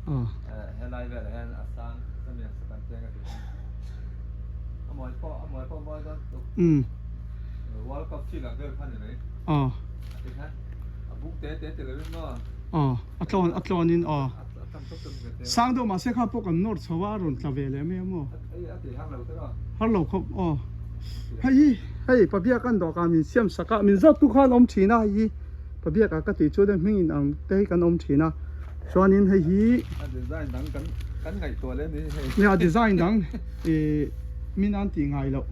Helai velah hian a sang chamiang sak an cheng a ti khan a mawi pawh a mawi pawh mawi dawn tuk. World Cup field ang vel kha ni mai. A ti khan a bung te te ti lovin maw. Aw a tlawn a tlawnin aw. Sang deuh mahse kha pawh kan nawr chho a a rawn tla ve leh mai a maw. A ti har lo te rawh. Har lo khawp aw. Hei hi hei Pabiak an dawhkan min siam sak a min zawt tu khan awm thin a hei hi Pabiak a ka tih chu deuh hming in ang te hi kan awm thin a chuanin hei hi A design dang kan kan ngaihtuah leh ni hei. Nia design dang ih min an tih ngai loh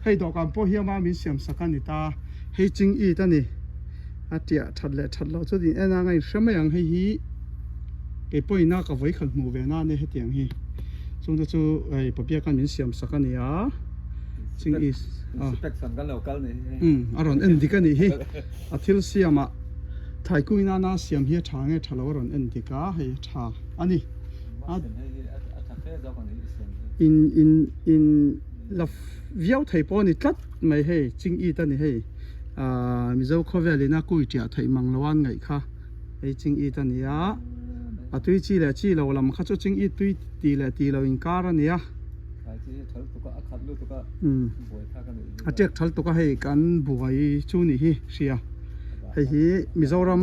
hei dawhkan pawh hi ama min siam sak a ni ta hei ching it a ni a tiah that leh that loh chu din en anga in hre mai ang hei hi kei pawhin a ka vawi khat hmuh ve na a nia hetiang hi chungte chu hei Pabiak an min siam sak a ni a ching it a Inspection kan lo kal ni hi. Umm a rawn en dik a nih hi a thil siamah. Thaikui nana siam hi a tha nge tha lo a rawn en dik a, hei a tha a ni. In in in la viau thei pawh a ni tlat mai hei ching it a ni hei ahh Mizo khawvel ina kui tiah theih mang lo a an ngaih kha hei ching it a ni a, a tui chi leh chi lo lam kha chu ching it tui tih leh tih lo inkar a ni a. Umm a tiak thal tuk a hei kan buai chu nih hi hria. Hei hi Mizoram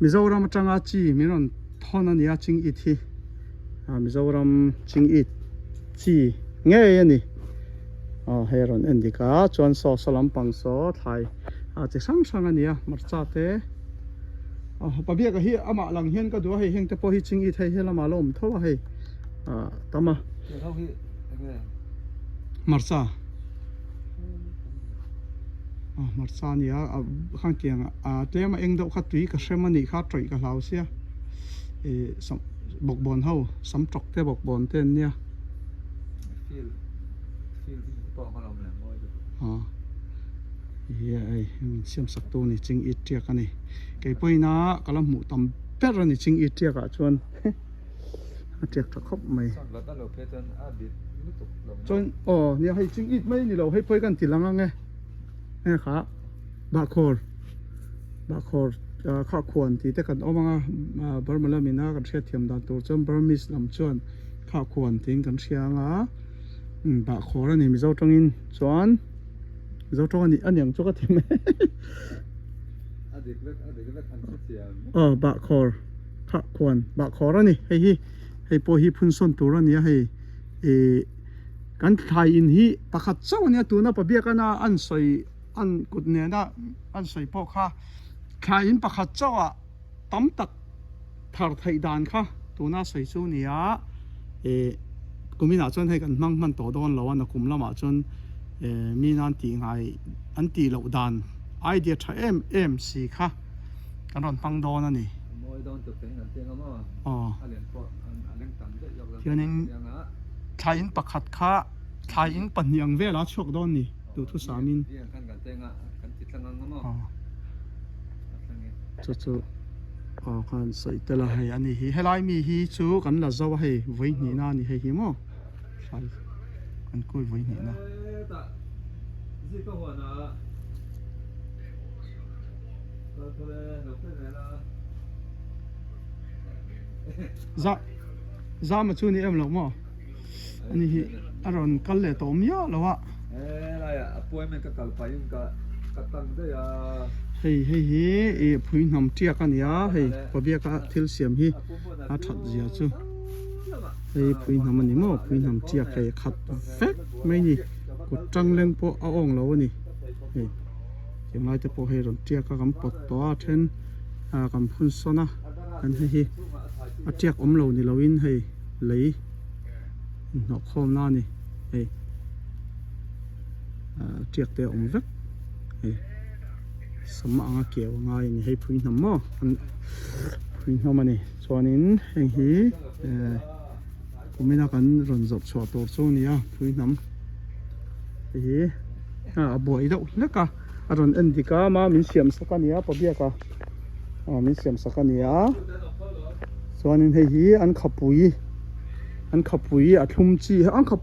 Mizoram atanga chi min rawn thawn a nia ching it hi ah Mizoram ching it chi ngei a ni aw hei a rawn en dik a chuan saw saw lampang saw thlai ah chi hrang hrang a nia hmarcha te aw pabiaka hi amah lang hian ka duh a hei heng te pawh hi ching it hei helamah a la awm tho a hei ah tam a hmarcha. A hmarcha a ni a a khang tiang a tlem a eng deuh kha tui ka hrem a nih kha tawih ka hlau sia ih sam bawkbawn ho sam tawk te bawkbawn te an nia hei min siam sak tu a ni ching it tiak a ni kei pawhin a ka la hmuh tam ber a ni ching it tiak ah chuan. a tiak tha khawp mai chuan aw nia hei ching it mai ni lo hei pawh hi kan ti lang ang e hei kha bahkhawr bahkhawr kha khuan tih te kan awm ang a Burma lamin a kan hriat thiam dan tur chuan Burmese lam chuan kha khuan tiin kan hria ang a bahkhawr a ni Mizo tawngin chuan Mizo tawng a nih a niang chu ka ti mai aw bahkhawr. Kha khuan bah khawr a ni hei hi hei pawh hi phun sawn tur a ni a hei ih kan thlai in hi pakhat chauh a nia tuna pabiak ana an sawi an kut nena an sawi pawh kha thlai in pakhat chauh ah tam tak thar theih dan kha tuna sawi chu a ni a ih kumin ah chuan hei kan hmang hman tawh dawn lo a nakum lamah chuan eh mi nan tih ngai an tih loh dan idea tha em em si kha. Kan rawn hmang dawn a ni. Aw. Hianin thlai in pakhat kha thlai in pahnih ang vel a chhuak dawn ni duhthusamin. Aw. Chu chu aw khan sawi tel a hei a ni hi helai mi hi chu kan la zo a hei vawi hnihna a ni hei hi maw thlai kan kawi vawi hnihna. Za zama chu ni em lo maw ani hi a rawn kal leh tawh miah lo a hei hei hi ih phui hnam tiak a ni a hei pabiaka thil siam hi a that zia chu hei phui hnam a ni maw phui hnam tiak hei a khat vek mai a ni kut tang leng pawh a awng lo a ni hei. Tinglai te pawh hei rawn tiak a kan pawt tawh a then ah kan phun sawn a kan hei hi a tiak awm lo ni lo in hei lei inhnawh khawm na a ni hei ah tiak te a awm vek hei sam anga keu a ngai a ni hei phui hnam maw an phui hnam a ni chuanin heng hi eh kumina kan rawn zawrh chhuah tur chu a ni a phui hnam hei hi. A buai deuh hlek a a rawn en dik a ma min siam sak a nia pabiak a aw min siam sak a nia chuanin hei hi an khapui an khapui a thlum chi an khap.